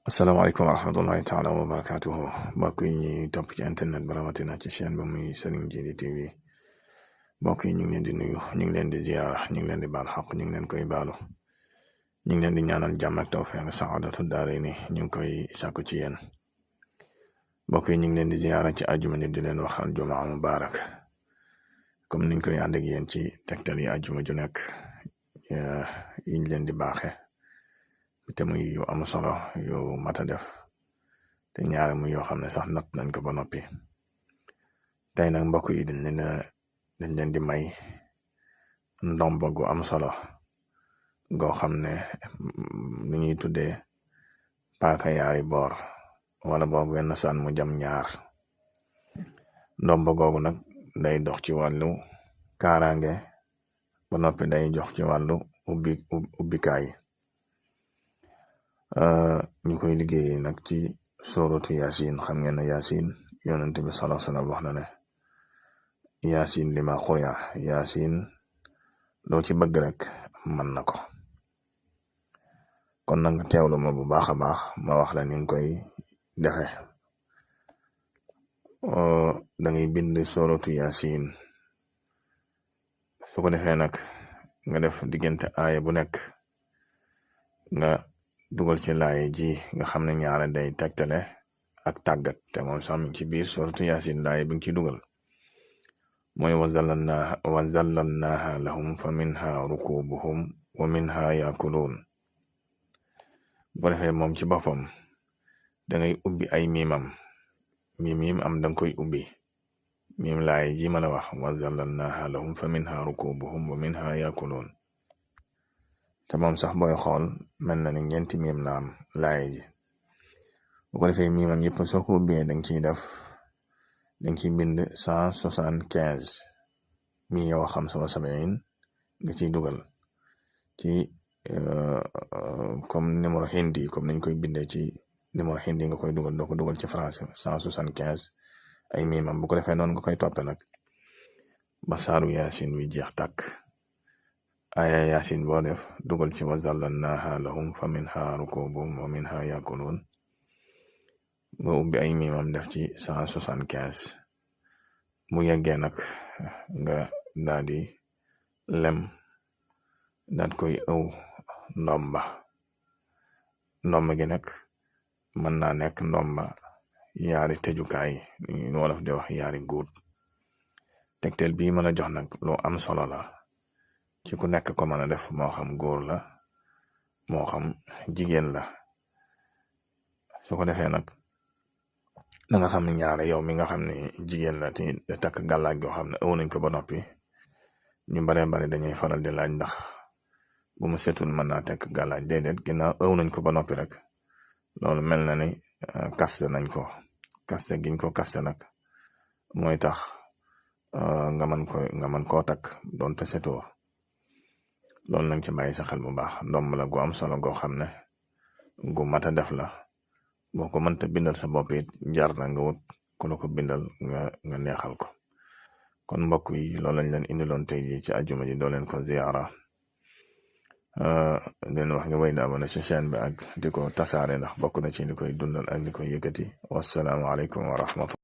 asalaamaaleykum wa rahmatullahi taala wa barakatuhu mbokk yi ñuy topp ci internet ba rawatina ci chaîne ba muy Serigne Djily TV mbokk yi ñu ngi leen di nuyu ñu ngi leen di ziyaara ñu ngi leen di baal xaq ñu ngi leen koy baalu ñu ngi leen di ñaanal jàmm ak tawfeex saadatu daarayni ñu ngi koy sàkku ci yéen mbokk yi ñu ngi leen di ziyaara ci àjjuma di leen wax aljumaa mubaarak comme niñ koy ànd ak yéen ci tegtal yi àjjuma ju nekk yiñ leen di baaxe te muy yu am solo yu mata def te ñaare muy yoo xam ne sax natt nañ ko ba noppi tey nag mbokk yi dañ leen di may ndomba gu am solo goo xam ne ni ñuy tuddee paaka yaari boor wala boog wenn saan mu jam ñaar ndomba googu nag day dox ci wàllu kaaraange ba noppi day jox ci wàllu ubbikaay ñu koy liggéey nag ci sooratu yaasin xam ngeen ne yaasin yonent bi sallallahu alayhi wasallam wax na ne yaasin lima xuya yaasin loo ci bëgg rek mën na ko kon nag teewlu ma bu baax a baax ma wax la ni nga koy defe da ngay bind sooratu yaasin su ko defee nag nga def diggante aaya bu nekk nga dugal ci laaye ji nga xam ne ñaare day tegtale ak tàggat te moom sax mi ci biir sooratu yaasin laaye bi nga ci dugal mooy wa zallalnaaha lahum fa minha rukubuhum wa minha yakuluun bu ko defee moom ci boppam da ngay ubbi ay miimam miim am danga koy ubbi miim laaye ji ma la wax wa zallalnaaha lahum fa minha rukubuhum wa minha yakuluun te moom sax booy xool mel na ni ñeenti miim la am laaye ji bu ko defee miimam yëpp soo ko ubbee danga ciy bind 175 mi yow xam sama sabayin nga ciy dugal ci comme numéro hindi comme nañ koy bindee ci numéro hindi nga koy dugal doo ko dugal ci français 175 ay miimam bu ko defee noonu nga koy toppe nag ba saaru yaasin wi jeex tàkk aya yaasin boo def dugal ci wa zallalnaaha lahum fa minha rukubuhum wa minha yakuluun nga ubbi ay miimam def ci 175 mu yeggee nag nga daal di lem daat koy ëw ndomba gi nag mën naa nekk ndomba yaari tëjukaay ñu wolof di wax yaari guut tegtal bii mën a jox nag lu am solo la ci ku nekk ko mën a def moo xam góor la moo xam jigéen la su ko defee nag da nga xam ne ñaare yow mi nga xam ne jigéen la te takk gàllaaj goo xam ne ëw nañ ko ba noppi ñu bare bari dañuy faral di laaj ndax bu mu setul mën naa tekk gàllaaj déedéet ginnaaw ëw nañ ko ba noppi rek loolu mel na ni kaste nañ ko kaste giñ ko kaste nag mooy tax nga mën koo takk doonte setoo loolu nañ ci bàyyi sa xel bu baax ndomb la gu am solo goo xam ne gu mata def la boo ko mënta bindal sa bopp it jar na nga wut ku la ko bindal nga neexal ko kon mbokk yi loolu lañ leen indiloon tey ji ci àjjuma ji doo leen ko ziyaara leen wax nga way daabona ci chaîne bi ak di ko tasaare ndax bokk na ci li koy dundal ak li koy yëkkati wassalaamu aleykum wa rahmatullah